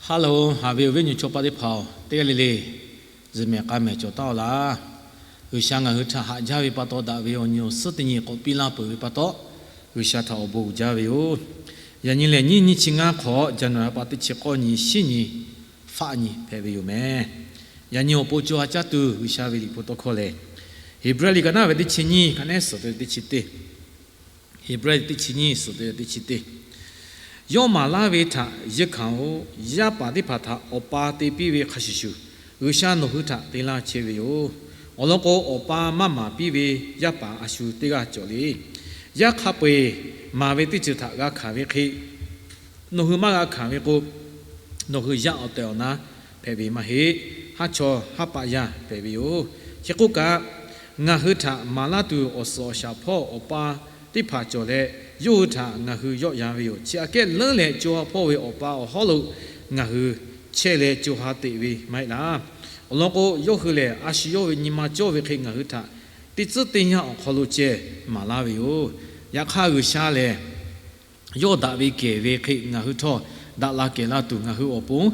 Hello, haꞈ ve awˬ viˉ awˬ nyi chaw paˆ teˇ hpaˍ-oˬ, teˇ g'aˇ le le zuhˬ mehˍ k'a mehˍ cawˬ taˍ-oˬ laˇ. G'uiˬsha ngaˬ hui htaꞈ haꞈ jaˇ ve pa taw, daꞈ ve awˬ nyi awˬ suhˉ teˇ nyi k'awꞈ piˇ laˇ peuˬ ve pa taw, G'uiˬsha htaꞈ awˬ bon uiˍ jaˇ ve yoˬ. Yaꞈ nyi lehˬ, nyiˇ nyiˇ chi ngaˇ hk'awꞈ, January pa teˇ chi k'awˇ nyi, shiˉ nyi, faˆ nyi hpehꞈ ve yoˬ meh. Yaꞈ nyi awˬ pon co ha caˇ tuˬ G'uiˬsha ve liꞈ hpu tawˇ hkawˇ lehˬ, Heˍbrehˇ liꞈ ka naˉ ve teˇ chi nyiˇ, ka nehˉ suhˍ te teˇ chi teˇ. Heˍbrehˇ teˇ chi nyiˇ suhˍ te teˇ chi teˇ. Yawˇ maˍ laˇ ve htaꞈ yeunˇ hkanˍ-oˬ. Yaˇ paˍ teˇ hpaˍ htaꞈ awˬ pa te piˇ ve hk'a shuˍ shuˍ, G'uiˬsha nawˬ hui htaꞈ te laˇ chehˇ ve yoˬ. Awˬ lawn k'o, awˬ pa maˇ maˍ piˇ ve yaˇ paˍ a shu teˇ g'aˇ cawˬ le. Yaˇ hk'a peu-eˬ maˍ ve teˇ ceuˬ htaꞈ g'a hkanˍ ve hk'e, nawˬ hui maˇ g'a hkanˍ ve k'o, nawˬ hui yaˇ awˬ tehˬ awˬ na hpehꞈ ve maˇ heˆ. Haˉ chaw haˉ paˆ yaˇ hpehꞈ ve yoˬ. Chi k'oˆ kaꞈ, ngaˬ hui htaꞈ maˍ laˇ tuˬ awˬ suhˍ awˬ shaˍ hpawˇ awˬ pa teˇ hpaˍ cawˬ leh, yawˇ hui htaꞈ ngaˬ hui yawˆ yan ve yoˬ. Chi aꞈ kehˉ leuˉ leh, co ha hpawˇ ve awˬ pa awˬ hawˉ lo ngaˬ hui chehˇ leh co ha teꞈ ve maˇ heˆ laˇ. Awˬ lawn k'o, yawˇ hui lehˬ a shu yawˇ ve nyi ma cawˇ ve hk'e ngaˬ hui htaꞈ teˇ tcuhˉ teˇ yanˇ awˬ hk'aw lo ceh maˍ laˇ ve yoˬ. Yaꞈ hk'aˇ, G'uiˬsha lehˬ yawˇ daꞈ ve kehˬ ve hk'e ngaˬ hui htawˇ daꞈ la kehˬ la tuˬ, ngaˬ hui awˬ pon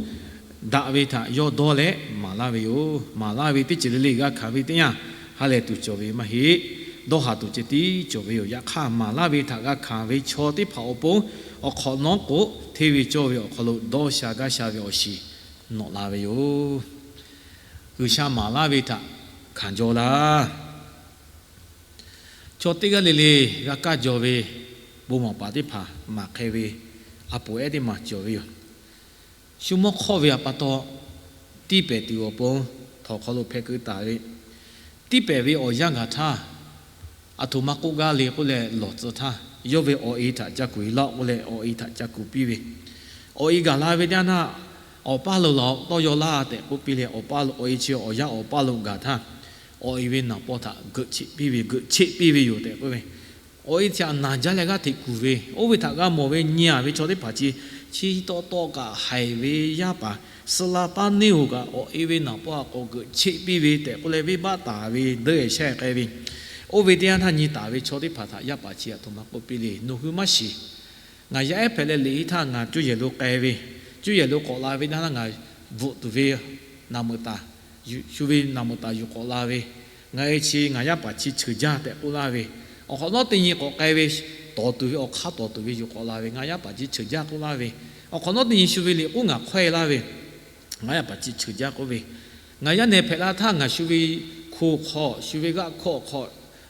daꞈ ve htaꞈ yawˇ dawˇ leh maˍ laˇ ve yoˬ. Maˍ laˇ ve teˇ ceuˬ le le g'a hkanˍ ve teˇ yanˇ, ha lehˬ tuˬ cawˬ ve maˇ heˆ. Dawˇ haˍ tuˬ ceh tiˉ cawˬ ve yoˬ. Yaꞈ hk'aˇ, maˍ laˇ ve htaꞈ g'a hkanˍ ve chaw teˇ hpaˍ awˬ pon, awˬ hk'awꞈ nawˉ k'o, hteˇ ve cawˇ ve awˬ hk'aw lo dawˇ sha gaˇ sha ve awˬ shiˍ nawꞈ la ve yoˬ. G'uiˬsha maˍ laˇ ve htaꞈ hkanˍ jaw laˇ. Chaw teˇ g'aˇ le le g'a kaˇ jaw ve, bon maˍ paˍ teˇ hpaˍ maˍ hk'e ve, a poˍ ehˉ teˇ maˬ cawˬ ve yoˬ. Shu mawˇ hk'awˇ ve pa taw, tiˇ pehˍ tuˬ awˬ pon htawnˍ hk'aw lo hpeh keu taˍ ve, tiˇ pehˍ ve awˬ yanˇ gaˬ htaˇ, aˬ htoꞈ ma k'oˆ gaˇ le k'oˆ leh lawˬ tcuh htaˇ, yawˇ ve awˬ e htaꞈ ca kuˬ e laˇ-oˆ k'oˆ leh awˬ e htaꞈ ca kuˬ piˇ ve, awˬ e gaˬ la ve teˇ yanˇ htaˇ, awˬ paˇ lo lawˬ tawˇ yaw laˇ tehꞈ k'oˆ piˇ leh, awˬ paˇ lo awˬ e chi awˬ yanˇ awˬ paˇ lo gaˬ htaˇ, awˬ e ve naˍ paw htaꞈ geuꞈ cheˆ piˇ ve, geuꞈ cheˆ piˇ ve yoˬ tehꞈ k'oˆ ve, awˬ e htaꞈ naˬ jaˇ leh g'aˇ hteꞈ kuˬ ve, oˇ ve htaꞈ g'a mawˬ ve nyi-a ve chaw teˇ hpaˍ chi, chi taw taw kaꞈ haiˬ ve yaˇ paˍ suh la taˇ neˇ-oˬ kaꞈ, awˬ e ve naˍ paw htaꞈ k'awꞈ geuꞈ cheˆ piˇ ve tehꞈ k'oˆ leh, venˇbaˆ taˍ ve dawˇ-e shehˆ k'ai ve, oˇ ve teˇ yanˇ htaˇ nyi taˍ ve chaw teˇ hpaˍ htaꞈ yaˇ paˍ chi aˬ htoꞈ ma k'oˆ piˇ le, nawˬ hui maˇ shiˍ. Ngaˬ yaˇ ehˉ hpehꞈ leh liꞈ hiˆ htaˇ ngaˬ cuˇ yehˬ lo k'ai ve, cuˇ yehˬ lo k'awꞈ la ve teˇ yanˇ htaˇ ngaˬ bvuhꞈ tuˬ ve naˍ meuꞈ taˍ, shu ve naˍ meuꞈ taˍ yuˬ k'awꞈ la ve, ngaˬ e chi ngaˬ yaˇ paˍ chi cheuˬ jaˇ tehꞈ k'oˆ laˇ ve, awˬ hk'awꞈ nawˉ teˇ nyi k'awꞈ k'ai ve, tawˍ tuˬ ve awˬ hk'aˇ tawˍ tuˬ ve yuˬ k'awꞈ la ve, ngaˬ yaˇ paˍ chi cheuˬ jaˇ k'oˆ laˇ ve, awˬ hk'awꞈ nawˉ teˇ nyi shu ve liꞈ k'oˆ ngaˬ hk'awehˇ laˇ ve, ngaˬ yaˇ paˍ chi cheuˬ jaˇ k'oˆ ve, ngaˬ yaˇ nehˬ hpehꞈ la htaˇ ngaˬ shu ve hko hk'aw, shu ve g'aˆ hkawˇ hk'aw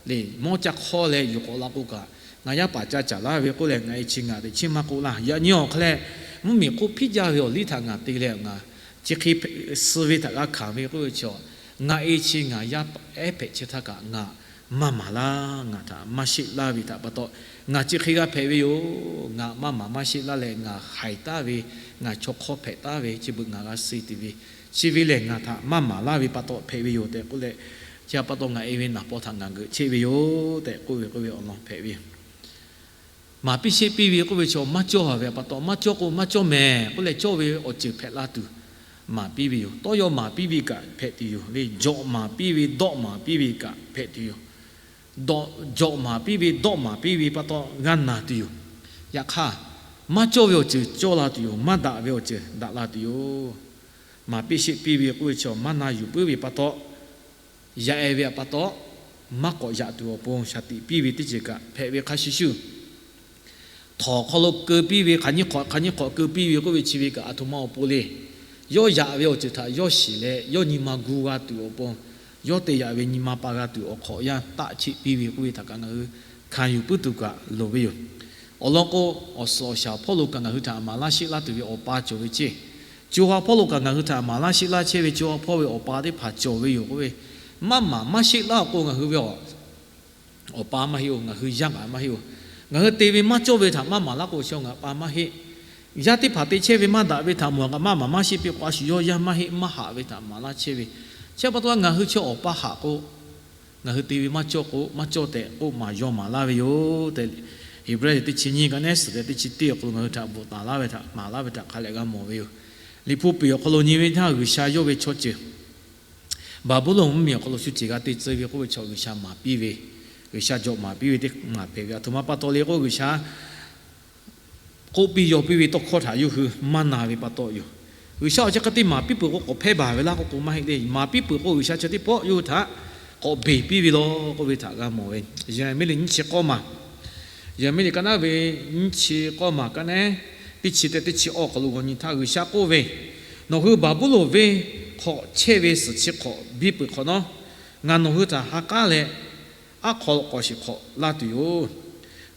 le mawˇ ca hk'awˇ leh yuˬ k'awꞈ la k'o kaꞈ, ngaˬ yaˇ paˍ ca caˍ laˇ ve k'oˆ leh ngaˬ e chi ngaˬ teꞈ chiˇ maˇ k'oˆ laˇ. Yaꞈ nyi awˬ hk'aw leh, mvuhˇmiˬ hk'oˆ hpiˇ jaˇ ve awˬ liˇ htaꞈ ngaˬ te leh ngaˬ chi hk'e suh ve htaꞈ g'a hkanˍ ve k'oˆ ve chaw, ngaˬ e chi ngaˬ yaˇ ehˉ hpehꞈ chehˇ htaˇ kaꞈ ngaˬ maˇ maˍ laˇ, ngaˬ htaꞈ maˇ sheˆ laˇ ve htaꞈ pa taw, ngaˬ chi hk'e g'a hpehꞈ ve yoˬ. Ngaˬ maˇ maˍ maˇ sheˆ laˇ leh ngaˬ haiˬ taˍ ve, ngaˬ chaw hk'awˇ hpehꞈ taˍ ve, chi beuꞈ ngaˬ g'a suh tuˬ ve, chi ve lehˬ ngaˬ htaꞈ maˇ maˍ laˇ ve pa taw hpehꞈ ve yoˬ tehꞈ k'oˆ leh, chi pa taw ngaˬ e ve naˍ paw htaꞈ ngaˬ geuꞈ cheˆ ve yoˬ tehꞈ k'oˆ ve k'oˆ ve awˬ lawn hpehꞈ ve yoˬ. Maˍ piˇ sheˆ piˇ ve k'oˆ ve chaw maˇ cawˇ ve pa taw, maˇ cawˇ k'o maˇ cawˇ mehˍ k'oˆ leh cawˇ ve awˬ ceuˬ hpehꞈ la tuˬ maˍ piˇ ve yoˬ. Tawˇ yaw maˍ piˇ ve kaꞈ hpehꞈ tuˬ yoˬ le. Jawꞈ maˍ piˇ ve, dawˆ maˍ piˇ ve kaꞈ hpehꞈ tuˬ yoˬ. Jawꞈ maˍ piˇ ve, dawˆ maˍ piˇ ve pa taw g'a naˬ tuˬ yoˬ. Yaꞈ hk'aˇ, maˇ cawˇ ve awˬ ceuˬ cawˇ la tuˬ yoˬ. Maˇ daꞈ ve awˬ ceuˬ daꞈ la tuˬ yoˬ. Maˍ piˇ sheˆ piˇ ve k'oˆ ve chaw maˇ na yuˬ puiˉ ve pa taw, yaꞈ e ve pa taw, maˇ k'awꞈ yaꞈ tuˬ awˬ pon shaˍ tiꞈ piˇ ve teˇ ceuˬ kaꞈ hpehꞈ ve hk'a shuˍ shuˍ, htawnˍ hk'aw lo keu piˇ ve, hk'aˬ nyiˇ hk'awꞈ hk'aˬ nyiˇ hk'awꞈ keu piˇ ve k'oˆ ve chi ve kaꞈ aˬ htoꞈ ma awˬ pon le. Yawˇ yaꞈ ve awˬ ceuˬ htaꞈ yawˇ shiˍ leh yawˇ nyi ma gu g'a tuˬ awˬ pon, yawˇ te yaꞈ ve nyi ma pa g'a tuˬ awˬ hk'awꞈ yaˇ taˆ cheˆ piˇ ve k'oˆ ve htaꞈ kaꞈ ngaˬ hui hkanˍ yuˬ puiˉ tuˬ kaꞈ loˍ ve yoˬ. Awˬ lawn k'o, awˬ suhˍ awˬ shaˍ hpawˇ lo kaꞈ ngaˬ hui htaꞈ maˍ laˇ sheˆ laˇ tuˬ ve awˬ pa cawˬ ve ceˇ. Co ha hpawˇ lo kaꞈ ngaˬ hui htaꞈ maˍ laˇ sheˆ laˇ chehˇ ve co ha hpawˇ ve awˬ pa teˇ hpaˍ cawˬ ve yoˬ k'oˆ ve, maˇ maˍ maˇ sheˆ laˇ awˬ k'o ngaˬ hui ve awˬ pa maˇ heˆ-oˬ, ngaˬ hui yaˇ kaꞈ maˇ heˆ-oˬ. Ngaˬ hui te ve maˇ cawˇ ve htaꞈ maˇ maˍ laˇ k'o, chi ngaˬ pa maˇ heˆ. Yaˇ teˇ hpaˍ te chehˇ ve maˇ daꞈ ve htaꞈ mawˬ kaꞈ maˇ maˍ maˇ sheˆ piˇ k'o, a shu yawˇ yaˇ maˇ heˆ, maˇ haꞈ ve htaꞈ maˍ laˇ chehˇ ve. Chi pa taw ngaˬ hui chi awˬ pa haꞈ k'o, ngaˬ hui te ve maˇ cawˇ k'o, maˇ cawˇ tehꞈ k'oˆ maˍ yaw maˍ laˇ ve yoˬ tehꞈ, Heˍbrehˇ teˇ chi nyiˇ ka nehˉ suhˍ leh teˇ chi teˇ awˬ hk'aw lo ngaˬ hui htaꞈ bvuhꞈ taˍ laˇ ve htaꞈ maˍ laˇ ve htaꞈ hk'a leh g'a mawˬ ve yoˬ. Liꞈ hpu piˍ awˬ hk'aw lo nyi ve htaˇ, G'uiˬsha yawˇ ve chaw ceuˬ Baˍbuˍlonˍ mvuhˇmiˬ awˬ hk'aw lo shu ceuˬ g'a te tcuh ve k'oˆ ve chaw G'uiˬsha maˍ piˇ ve, G'uiˬsha jawꞈ maˍ piˇ ve teˇ maˬ hpehꞈ ve. Aˬ htoꞈ ma pa taw le k'o, G'uiˬsha k'oˆ piˇ yaw piˇ ve tawˇ hkawˇ htaꞈ yawˇ hui maˇ na ve pa taw yoˬ. G'uiˬsha awˬ chi hk'e te maˍ piˇ peuˬ k'o, k'awꞈ hpehˇ baˬ ve laˇ k'oˆ k'o maˇ heˆ le. Maˍ piˇ peuˬ k'o, G'uiˬsha chi teˇ pawˆ yawˇ hui htaꞈ k'awꞈ beˬ piˇ ve law k'oˆ ve htaꞈ g'a mawˬ ve. Yeˍraˍmiˆ liꞈ nyiˇ chi k'awˇ maˬ, Yeˍraˍmiˆ liꞈ ka naˉ ve nyiˇ chi k'awˇ maˬ ka naˉ teˇ chi tehꞈ teˇ chi awˬ hk'aw lo g'aw nyi htaˇ, G'uiˬsha k'oˆ ve, Nawˬ hui Baˍbuˍlonˍ venˇ hk'aw chehˇ ve suhˍ chi hk'awꞈ biˇ peuˬ hk'awꞈ nawˉ, ngaˬ nawˬ hui htaꞈ ha k'aˉ leh, aˉ hk'aw lo k'awꞈ shiˍ hk'awꞈ laˇ tuˬ yoˬ.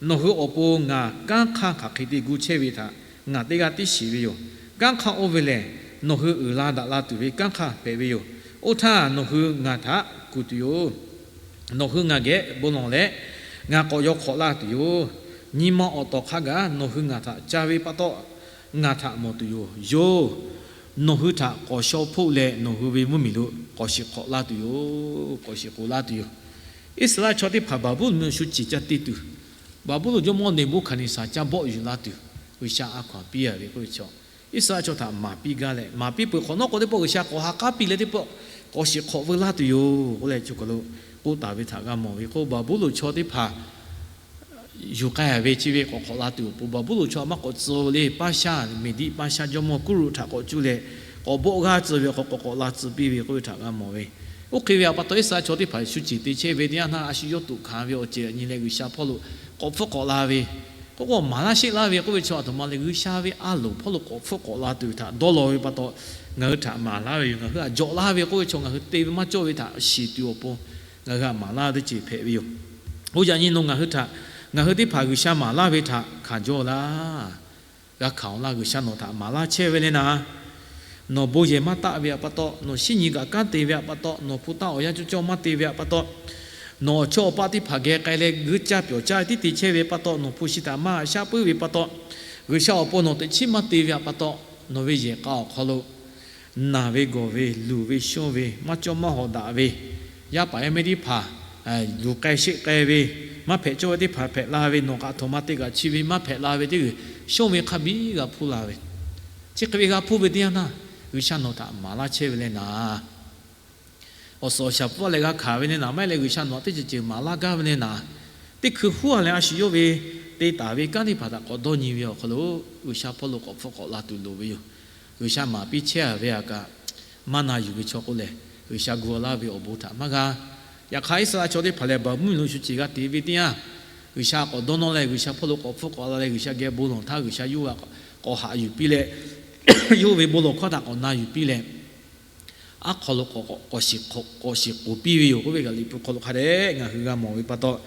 Nawˬ hui awˬ pon ngaˬ kanˉ hk'aˇ hk'aˬ hk'e te gu chehˇ ve htaꞈ ngaˬ teˇ g'aˇ tiˉ shiˍ ve yoˬ. Kanˉ hk'aˇ oˇ ve lehˬ, nawˬ hui uiˍ la daꞈ la tuˬ ve kanˉ hk'aˇ hpehꞈ ve yoˬ. Oˇ htaˇ nawˬ hui ngaˬ htaꞈ kuˬ tuˬ yoˬ. Nawˬ hui ngaˬ geh bon lawˬ leh, ngaˬ k'awꞈ yaw hk'awꞈ laˇ tuˬ yoˬ. Nyi ma awˬ tawˍ hk'a gaˬ nawˬ hui ngaˬ htaꞈ ca ve pa taw, ngaˬ htaꞈ mawˬ tuˬ yoˬ. Yoˬ, nawˬ hui htaꞈ k'awꞈ shaw hpoˆ leh, nawˬ hui ve mvuhˇmiˬ lo k'awꞈ shiˍ hk'awꞈ laˇ tuˬ yoˬ. K'awꞈ shiˍ k'oˍ laˇ tuˬ yoˬ. Iˉsaˍreˍlaˆ chaw teˇ hpaˍ Baˍbuˍlonˍ shu ciˍ ca te tuˬ, Baˍbuˍlonˍ jawˇmawˇ Neˍbuˆhkaˍneˍsaˍ ca bawˆ yuˬ la tuˬ, G'uiˬsha a hkaw anˬ piˇ a ve k'oˆ ve chaw, Iˉsaˍreˍlaˆ chaw htaꞈ maˍ piˇ gaˇ leh, maˍ piˇ peuˬ hk'awꞈ nawˉ k'o, teˇ pawˆ G'uiˬsha k'awꞈ ha k'aˉ piˇ leh, teˇ pawˆ k'awꞈ shiˍ hk'awꞈ veu laˇ tuˬ yoˬ k'oˆ leh, chaw kaˬ lo k'oˆ taˍ ve htaꞈ g'a mawˬ ve k'o, Baˍbuˍlonˍ chaw teˇ hpaˍ yuˬ k'ai ve chi ve k'awꞈ hk'awꞈ la tuˬ awˬ pon, Baˍbuˍlonˍ chaw maˇ k'awꞈ tcuh le. Paˇshaˆ Meˍdiˆ Paˇshaˆ jawˇmawˇ Kuˉruˆ htaꞈ k'awꞈ cuˇ leh, k'awꞈ bawˆ g'aˇ tcuh ve awˬ hk'aw k'awꞈ k'awꞈ la tcuh piˇ ve k'oˆ ve htaꞈ g'a mawˬ ve. Oˇ hk'e ve pa taw, Iˉsaˍreˍlaˆ chaw teˇ hpaˍ shu ciˍ te chehˇ ve teˇ yanˇ htaˇ, a shu yawˇ tuꞈ hkanˍ ve awˬ ceuˬ nyi leh G'uiˬsha hpawˇ lo k'awꞈ hpfuhˆ k'awꞈ la ve, k'oˆ k'o maˍ laˇ sheˆ laˇ ve k'oˆ ve chaw, a htoꞈ ma leh G'uiˬsha ve a loˍ hpawˇ lo k'awꞈ hpfuhˆ k'awꞈ la tuˬ ve htaꞈ dawˇ law ve pa taw, ngaˬ hui htaꞈ maˍ laˇ ve yoˬ. Ngaˬ hui htaꞈ jawꞈ laˇ ve k'oˆ ve chaw, ngaˬ hui te ve maˇ cawˇ ve htaꞈ shiˍ tuˬ awˬ pon ngaˬ hui htaꞈ maˍ laˇ ve teˇ ceuˬ hpehꞈ ve yoˬ. Oˇ yaꞈ nyi nawˬ ngaˬ hui htaꞈ, ngaˬ hui teˇ hpaˍ G'uiˬsha maˍ laˇ ve htaꞈ hkanˍ jawˇ laˇ. G'a hkanˍ laˇ. G'uiˬsha nawˬ htaꞈ maˍ laˇ chehˇ ve le naˍ, nawˬ bon yehˬ maˇ taˆ ve pa taw, nawˬ shinˉ nyi g'aꞈ kanˉ te ve pa taw, nawˬ hpu taˇ awˬ yanˇ cawˇ cawˇ maˇ te ve pa taw, nawˬ awˬ chawˇ awˬ paˆ teˇ hpaˍ geh k'ai leh g'uiˇ caˇ pyawˬ caˇ tiˉ te chehˇ ve pa taw, nawˬ hpu shi htaꞈ maˇ shaˉ puiˉ ve pa taw, G'uiˬsha awˬ pon nawˬ teꞈ chiˉ maˇ te ve pa taw, nawˬ ve yehˬ k'a awˬ hk'aw lo naˬ ve gawˬ ve luˬ ve shonˇ ve maˇ cawˇ maˇ hawˍ daꞈ ve, yaˇ paˍ yaˇ mehˇ teˇ hpaˍ luˬ k'ai sheˆ k'ai ve, maˇ hpehꞈ cawˇ ve teˇ hpaˍ hpehꞈ la ve, nawˬ kaꞈ htoꞈ ma te kaꞈ chi ve maˇ hpehꞈ la ve teˇ g'uiˬ, shonˇ ve hk'a biˇ g'a hpuˇ la ve. Chi hk'e ve g'a hpuˇ ve teˇ yanˇ htaˇ, G'uiˬsha nawˬ htaꞈ maˍ laˇ chehˇ ve le naˍ, awˬ suhˍ awˬ shaˍ pfuhˇ leh g'a hkanˍ ve le naˍ, maˇ heˆ leh G'uiˬsha nawˬ htaꞈ teˇ ceuˬ ceuˬ maˍ laˇ gaˇ ve le naˍ, teˇ hkui huˉ a leh a shu yawˇ ve te taˍ ve kanˉ teˇ hpaˍ htaꞈ k'awꞈ dawˇ nyi ve awˬ hk'aw lo, G'uiˬsha hpawˇ lo k'awꞈ hpfuhˆ k'awꞈ la tuˬ loˍ ve yoˬ. G'uiˬsha maˍ piˇ chehˇ a ve a kaꞈ, maˇ na yuˬ ve chaw k'oˆ lehˬ, G'uiˬsha gu laˇ ve awˬ bon htaꞈ maˇ g'a. Yaꞈ hk'aˇ, Iˉsaˍreˍlaˆ chaw teˇ hpaˍ lehˬ, Baˍbuˍlonˍ shu ciˍ g'a te ve teˇ yanˇ, G'uiˬsha k'awꞈ dawˇ nawˇ leh G'uiˬsha hpawˇ lo k'awꞈ hpfuhˆ k'awꞈ la leh, G'uiˬsha geh bon lawˬ htaˇ G'uiˬsha yawˇ g'a k'awꞈ haꞈ yuˬ piˇ leh, yawˇ ve bon lawˬ hkawˇ htaꞈ k'awꞈ na yuˬ piˇ leh, aˉ hk'aw lo k'awꞈ shiˍ k'oˍ piˇ ve yoˬ k'oˆ ve kaꞈ, Liꞈ hpu hk'aw lo hk'a dehꞈ ngaˬ hui g'a mawˬ ve pa taw,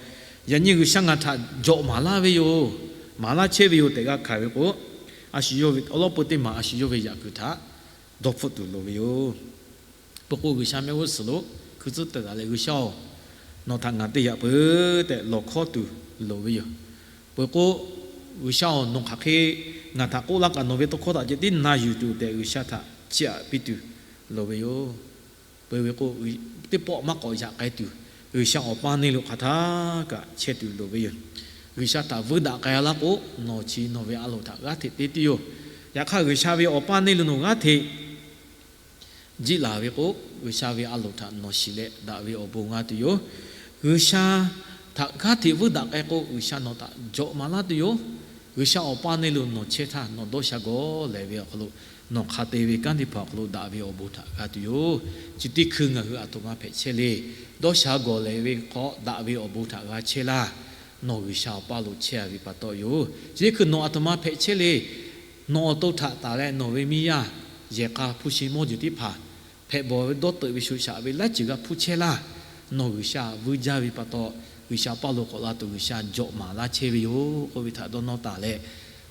yaꞈ nyi G'uiˬsha ngaˬ htaꞈ jawꞈ maˍ laˇ ve yoˬ, maˍ laˇ chehˇ ve yoˬ tehꞈ g'a hkanˍ ve k'o, a shu yawˇ ve awˉ lawˉ peu teˇ maˬ a shu yawˇ ve yaꞈ kuiˬ htaꞈ dawˇ hpfuhˆ tuˬ loˍ ve yoˬ. Peuˬ k'o, G'uiˬsha mehˆ g'uˇ suhˍ lo hkui tcuhˉ teh taˍ leh, G'uiˬsha-oˬ, nawˬ htaꞈ ngaˬ te yaꞈ peuˬ tehꞈ lawˬ hkawˇ tuˬ loˍ ve yoˬ. Peuˬ k'o, G'uiˬsha-oˬ, nawˬ hk'aˬ hk'e ngaˬ htaꞈ k'oˆ laˇ kaꞈ, nawˬ ve tawˇ hkawˇ htaꞈ ceh tiˉ na yuˬ tuˬ tehꞈ G'uiˬsha htaꞈ chiˇ aꞈ piˇ tuˬ loˍ ve yoˬ. Peuˬ ve k'o, teˇ pawˆ maˇ k'awꞈ yaꞈ k'ai tuˬ, G'uiˬsha awˬ paˇ neˇ lo hk'aˬ htaˇ kaꞈ chehˇ tuˬ loˍ ve yoˬ. G'uiˬsha htaꞈ vuiˇ daꞈ k'ai laˇ k'o, nawˬ chi nawˬ ve a loˍ htaꞈ g'aˇ hteꞈ te tuˬ yoˬ. Yaꞈ hk'aˇ, G'uiˬsha ve awˬ paˇ neˇ lo nawˬ g'aˇ hteꞈ jiˆ laˬ ve k'o, G'uiˬsha ve a loˍ htaꞈ nawˬ shiˍ leh daꞈ ve awˬ bon g'a tuˬ yoˬ. G'uiˬsha htaꞈ g'aˇ hteꞈ vuiˇ daꞈ k'ai k'o, G'uiˬsha nawˬ htaꞈ jawꞈ maˍ laˇ tuˬ yoˬ. G'uiˬsha awˬ paˇ neˇ lo nawˬ chehˇ htaˇ, nawˬ dawˇ sha gawˬ lehˬ ve awˬ hk'aw lo, nawˬ hk'a te ve kanˉ teˇ hpaˍ awˬ hk'aw lo daꞈ ve awˬ bon htaꞈ g'a tuˬ yoˬ. Chi teˇ hkui ngaˬ hui a htoꞈ ma hpehꞈ chehˇ le. Dawˇ sha gawˬ lehˬ ve hk'aw daꞈ ve awˬ bon htaꞈ g'a chehˇ laˇ. Nawˬ G'uiˬsha awˬ paˇ lo chehˇ a ve pa taw yoˬ. Chi teˇ hkui nawˬ a htoꞈ ma hpehꞈ chehˇ le. Nawˬ awˬ to htaꞈ taˍ leh nawˬ ve miˇ yaˇ yehˬ k'a hpu shi mawˇ jeˬ teˇ hpaˍ hpehꞈ bawˬ ve dawˇ teuꞈ ve sho shaꞈ ve laiˉ ceuˬ g'a hpuˇ chehˇ laˇ. Nawˬ G'uiˬsha vuiˇ jaˇ ve pa taw, G'uiˬsha paˇ lo k'awꞈ la tuˬ G'uiˬsha jawꞈ maˍ laˇ chehˇ ve yoˬ k'oˆ ve htaꞈ dawˇ nawˇ taˍ leh,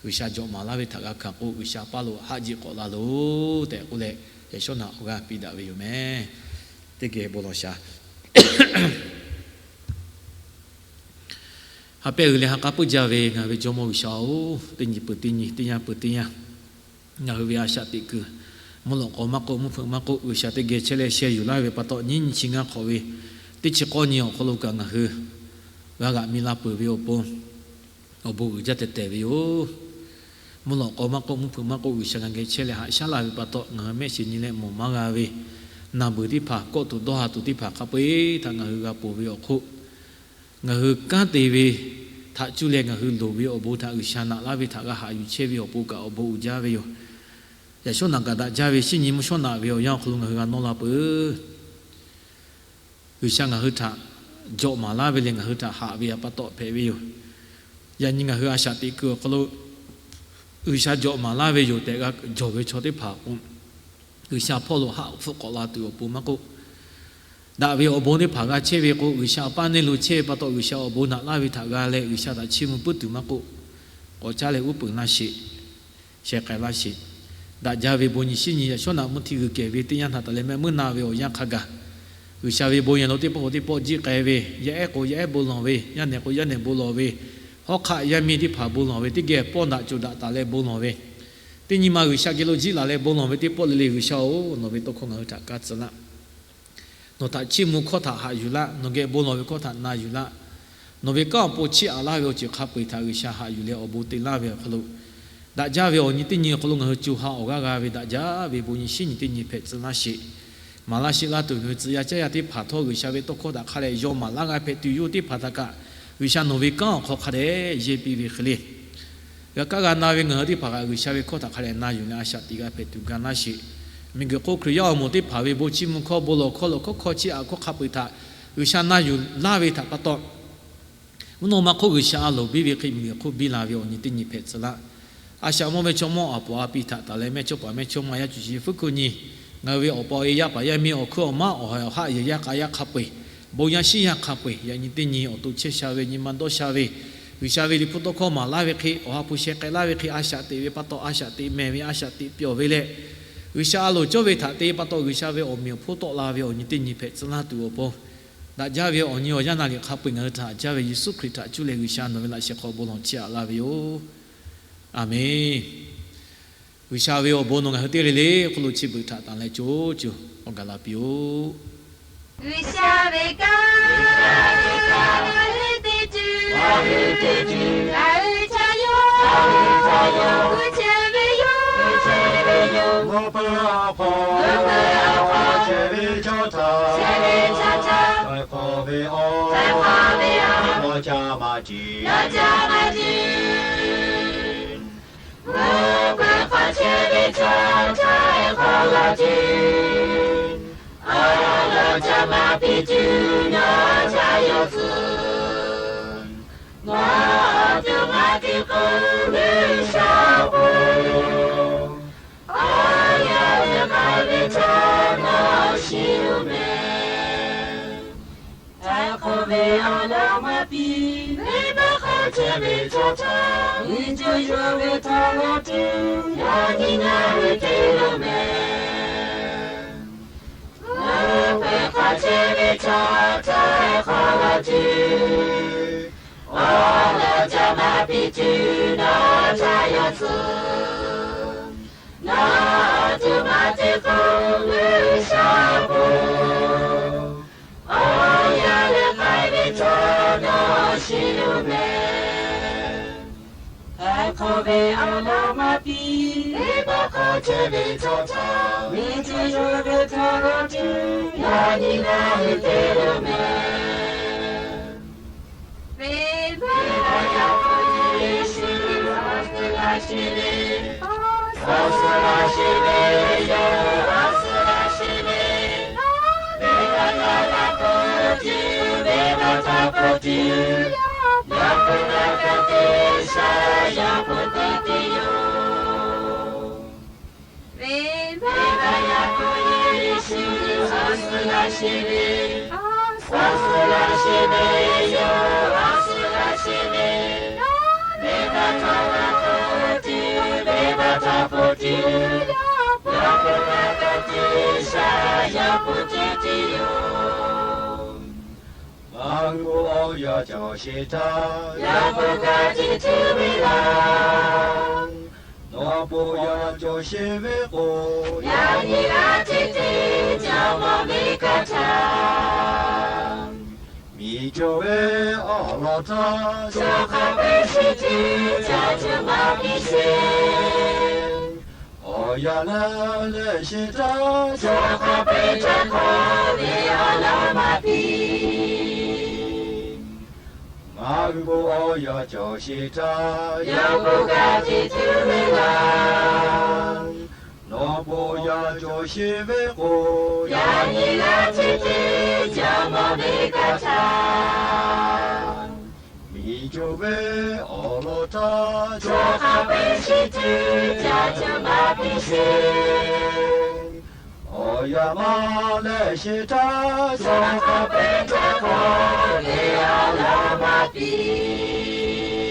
G'uiˬsha jawꞈ maˍ laˇ ve htaꞈ g'a hkanˍ k'o, G'uiˬsha paˇ lo haꞈ jiˆ k'awꞈ la loˬ tehꞈ k'oˆ leh, yaꞈ shawˉ naꞈ awˬ g'aˇ piˇ daꞈ ve yoˬ meh. Teˇ geh bon lawˬ shaˍ. Ha pehˇ uiˍ leh ha k'aˉ puiˉ jaˇ ve ngaˬ ve Jawˇmawˇ G'uiˬsha-oˬ, teˇ nyi peuˬ teˇ nyi, teˇ yanˇ peuˬ teˇ yanˇ, ngaˬ hui ve a shaꞈ teꞈ kuiˬ mvuhˇ lawꞈ k'aw maˇ k'oˆ, mvuhˇ hpeuꞈ maˇ k'oˆ, G'uiˬsha teˇ geh chehˇ leh sheh yuˬ laˇ ve pa taw, nyiˇ nyi chi ngaˇ hk'awꞈ ve teˇ chi k'awˇ nyi awˬ hk'aw lo kaꞈ ngaˬ hui g'a g'aꞈ mi la peuˬ ve awˬ pon awˬ bon uiˍ jaˇ teh tehˬ ve yoˬ. Mvuhˇ lawꞈ k'aw maˇ k'oˆ, mvuhˇ hpeuꞈ maˇ k'oˆ, G'uiˬsha ngaˬ geh chehˇ leh haꞈ shaˉ laˇ ve pa taw, ngaˬ hui mehˆ shiˍ nyi leh mawˬ maˇ g'a ve naˬ beuˬ teˇ hpaˍ, kawˆ tuˬ dawˇ ha tuˬ teˇ hpaˍ hk'a peu-eˬ htaꞈ ngaˬ hui g'a ponˬ ve awˬ hk'oˆ, ngaˬ hui kanˉ te ve htaꞈ cuˇ leh ngaˬ hui loˍ ve awˬ bon htaꞈ G'uiˬsha naꞈ laˇ ve htaꞈ g'a haꞈ yuˬ chehˇ ve awˬ pon kaꞈ awˬ bon uiˍ jaˇ ve yoˬ. Yaꞈ shawˉ naꞈ kaꞈ daꞈ jaˇ ve shinˉ nyi mvuhˇ shawˉ naꞈ ve awˬ yanˇ awˬ hk'aw lo ngaˬ hui g'a nawˇ la peuˬ. G'uiˬsha ngaˬ hui htaꞈ jawꞈ maˍ laˇ ve leh ngaˬ hui htaꞈ haꞈ ve awˬ pa taw hpehꞈ ve yoˬ. Yaꞈ nyi ngaˬ hui a shaꞈ teꞈ kuiˬ awˬ hk'aw lo G'uiˬsha jawꞈ maˍ laˇ ve yoˬ tehꞈ g'a jawˬ ve chaw teˇ hpaˍ k'o, G'uiˬsha hpawˇ lo haˆ hpfuhˆ k'awꞈ la tuˬ awˬ pon maˇ k'oˆ, daꞈ ve awˬ bon teˇ hpaˍ g'a chehˇ ve k'o, G'uiˬsha awˬ paˇ neˇ lo chehˇ ve pa taw G'uiˬsha awˬ bon naꞈ laˇ ve htaꞈ g'a leh G'uiˬsha htaꞈ chiˇ mvuh puiˉ tuˬ maˇ k'oˆ, k'awꞈ caˉ leh uˉ peunˍ laˇ sheˍ. Sheh k'ai laˇ sheˍ. Daꞈ jaˇ ve bon nyi shinˉ nyi yaꞈ shawˉ naꞈ mvuhˇ hti g'uiˬ kehˬ ve teˇ yanˇ htaꞈ taˍ leh mehˆ muiˉ na ve awˬ yanˇ hk'a gaˬ, G'uiˬsha ve bon yehˬ lo teˇ pawˆ k'o teˇ pawˆ jiˆ k'ai ve, yaˇ ehˉ k'o yaˇ ehˉ bon lawˬ ve, yaˇ nehˬ k'o yaˇ nehˬ bon lawˬ ve, hawˉ hk'aˆ yaˇ miˇ teˇ hpaˍ bon lawˬ ve, teˇ geh pawˆ daꞈ coˬ daꞈ taˍ leh bon lawˬ ve, teˇ nyi ma G'uiˬsha geh lo jiˆ laˬ leh bon lawˬ ve teˇ pawˆ le le G'uiˬsha-oˬ, nawˬ ve tawˇ hkawˇ ngaˬ hui htaꞈ kaˇ tcuh laˇ. Nawˬ htaꞈ chiˇ mvuh hkawˇ htaꞈ haꞈ yuˬ laˇ. Nawˬ geh bon lawˬ ve hkawˇ htaꞈ na yuˬ laˇ. Nawˬ ve kanˉ awˬ pon chiˇ aꞈ laˇ ve awˬ ceuˬ hk'a peu-eˬ htaꞈ G'uiˬsha haꞈ yuˬ leh awˬ bon te laˇ ve awˬ hk'aw lo, daꞈ jaˇ ve awˬ nyi teˇ nyi awˬ hk'aw lo ngaˬ hui co ha awˬ g'aˇ g'a ve daꞈ jaˇ ve bon nyi shinˉ nyi teˇ nyi hpehꞈ tcuh laˇ sheˍ. Maˍ laˇ sheˆ laˇ tuˬ ngaˬ hui tcuh yaˇ caˇ yaˇ teˇ hpaˍ htawˇ G'uiˬsha ve tawˇ hkawˇ htaꞈ hk'a dehꞈ yaw maˍ laˇ g'a hpehꞈ tuˬ yoˬ teˇ hpaˍ htaꞈ kaꞈ, G'uiˬsha nawˬ ve kanˉ awˬ hk'aw hk'a dehꞈ yehˇ piˇ ve hk'e le. G'a kaˇ g'a na ve ngaˬ hui teˇ hpaˍ kaꞈ G'uiˬsha ve hkawˇ htaꞈ hk'a dehꞈ na yuˬ leh a shaꞈ teꞈ g'a hpehꞈ tuˬ ga laˇ sheˍ. Miˬguiˬ hk'oˆ Hkriꞈ yaˇ awˬ moˍ teˇ hpaˍ ve bon chiˇ mvuh hkawˇ bon lawˬ hkawˇ lawˬ hkawˇ hkawˇ chiˇ aꞈ hkawˇ hk'a peu-eˬ htaꞈ G'uiˬsha na yuˬ laˇ ve htaꞈ pa taw, mvuhˇ naw ma hk'oˆ G'uiˬsha a loˍ biˇ ve hk'e miˬguiˬ hk'oˆ biˇ la ve awˬ nyi teˇ nyi hpehꞈ tcuh laˇ. A shaꞈ mawˇ mehˇchawˇmawˇ awˬ pon a piˇ htaꞈ taˍ leh mehˇchawˇpaˍ mehˇchawˇma yaˇ cuˬ chi fuˉ hkuˇ nyi, ngaˬ hui ve awˬ pa awˬ e yaˇ paˍ yaˇ miˇ awˬ hkuiˉ awˬ maˉ awˬ ha awˬ haˆ yehˬ yaˇ k'a yaˇ hk'a peu-eˬ, bon yaˇ shinˉ yaˇ hk'a peu-eˬ yaꞈ nyi teˇ nyi awˬ to chehˇ sha ve nyi ma dawˇ sha ve, G'uiˬsha ve liꞈ hpu tawˇ hkawˇ maˍ laˇ ve hk'e, awˬ ha hpu sheh k'ai laˇ ve hk'e a shaꞈ teꞈ ve pa taw a shaꞈ teꞈ mehˍ ve a shaꞈ teꞈ pyawˬ ve leh, G'uiˬsha a loˍ cawˇ ve htaꞈ te pa taw G'uiˬsha ve awˬ meꞈ awˬ hponˇ tawˆ la ve awˬ nyi teˇ nyi hpehꞈ tcuh laˇ tuˬ awˬ pon, daꞈ jaˇ ve awˬ nyi awˬ yanˇ na liꞈ hk'a peu-eˬ ngaˬ hui htaꞈ haꞈ jaˇ ve Yeˍsuˆ Hkriꞈ htaꞈ cuˇ leh G'uiˬsha nawˬ ve laꞈ sheh hk'aw bon lawˬ chiˇ aꞈ laˇ ve yoˬ. Aˬmenˍ. G'uiˬsha ve awˬ bon nawˬ ngaˬ hui teˇ g'aˇ le le hk'oˆ lo chi beuꞈ htaꞈ tanˬ leh co co awˬ gaˬ la piˇ-oˆ. G'uiˬsha ve kanˉ ngaˬ hui teˇ ceuˬ, ngaˬ hui teˇ ceuˬ, ngaˬ hui chaw yaˇ, ngaˬ hui chaw yaˇ, g'uiˬ chehˇ ve yoˬ, g'uiˬ chehˇ ve yoˬ. Mvuhˇ peuˬ awˬ hk'aw, mvuhˇ peuˬ awˬ hk'aw, chehˇ ve chaw htaꞈ, chehˇ ve chaw htaꞈ, taweh hk'awꞈ ve awˬ, taweh hk'awꞈ ve awˬ, lawˬ caˇ maˇ ciˍ, lawˬ caˇ maˇ ciˍ. Mvuhˇ peuˬ hk'aw chehˇ ve chaw htaꞈ hk'aw laˇ ceˇ. Awˬ lawn caˇ maˇ piˇ tuˬ nawˬ ca yawˇ tcuh. Nawˬ tuˬ maˇ tuˬ k'oˆ G'uiˬsha awˬ pon, awˬ yanˇ leh k'ai ve chaw nawˬ shiˍ-oˬ mehˍ. Htaiˍ hk'awꞈ ve awˬ lawn maˇ piˇ, venˇbaˆ hk'aw chehˇ ve chaw htaꞈ, venˇ cuˇ yawˇ ve htaꞈ g'a tuˬ, yaꞈ nyi ngaˬ hui te lo mehˍ. Mvuhˇ peuˬ hk'aw chehˇ ve chaw htaꞈ htaiˍ hk'awꞈ laˇ ceˇ. Awˬ lawn caˇ maˇ piˇ tuˬ nawˬ ca yawˇ tcuh. Nawˬ tuˬ maˇ tuˬ k'oˆ G'uiˬsha awˬ pon, awˬ yanˇ leh k'ai ve chaw nawˬ shiˍ-oˬ mehˍ. Htaiˍ hk'awꞈ ve awˬ lawn maˇ piˇ, venˇbaˆ hk'aw chehˇ ve chaw htaꞈ, venˇ cuˇ yawˇ ve htaꞈ g'a tuˬ, yaꞈ nyi ngaˬ hui te lo mehˍ. Venˇbaˆ yaˇ hk'aw Yeˍsuˆ awˬ suhˍ laˇ sheˍ ve, awˬ suhˍ laˇ sheˍ ve yoˬ, awˬ suhˍ laˇ sheˍ ve. Venˇbaˆ yaˇ hk'aw tuˬ, venˇbaˆ htaꞈ hk'aw tuˬ, yaꞈ hpu g'a kaꞈ te sha, yaꞈ hpu te tuˬ yoˬ. Venˇbaˆ yaˇ hk'aw Yeˍsuˆ awˬ suhˍ laˇ sheˍ ve, awˬ suhˍ laˇ sheˍ ve yoˬ, awˬ suhˍ laˇ sheˍ ve. Venˇbaˆ htaꞈ g'a hpu tuˬ, venˇbaˆ htaꞈ hpu tuˬ, yaꞈ hpu g'a kaꞈ te sha, yaꞈ hpu te tuˬ yoˬ. Ngaˬ hui bon awˬ yanˇ cawˬ sheˍ htaˇ, yaꞈ hpu g'a te tuˬ ve laˇ. Nawˬ bon awˬ yanˇ cawˬ sheˍ ve k'o, yaꞈ nyi g'a te tuˬ jawˇmawˇ ve kanˇ htaꞈ, miˬ cawˬ ve awˬ lawn htaˇ, chaw hk'a peu-eˬ shiˍ tuˬ ca tuˬ maˇ piˇ sheˍ. Awˬ yanˇ leh leh sheˍ htaˇ, chaw hk'a peu-eˬ htaꞈ hk'aw ve awˬ lawn maˇ piˇ. Ngaˬ hui bon awˬ yanˇ cawˬ sheˍ htaˇ, yaꞈ hpu g'a te tuˬ ve laˇ. Awˬ bon yaˇ cawˬ sheˍ ve k'o, yaꞈ nyi leh chi teˇ jaˇ maˇ ve kaˇ htaˇ, miˬ cawˬ ve awˬ lawn htaˇ, chaw hk'a peu-eˬ chi teˇ jaˇ cawˬ maˇ piˇ sheˍ. Awˬ yanˇ maˇ lehˬ sheˍ htaˇ, chaw hk'a peu-eˬ htaˇ k'awꞈ te a laˇ maˇ piˇ.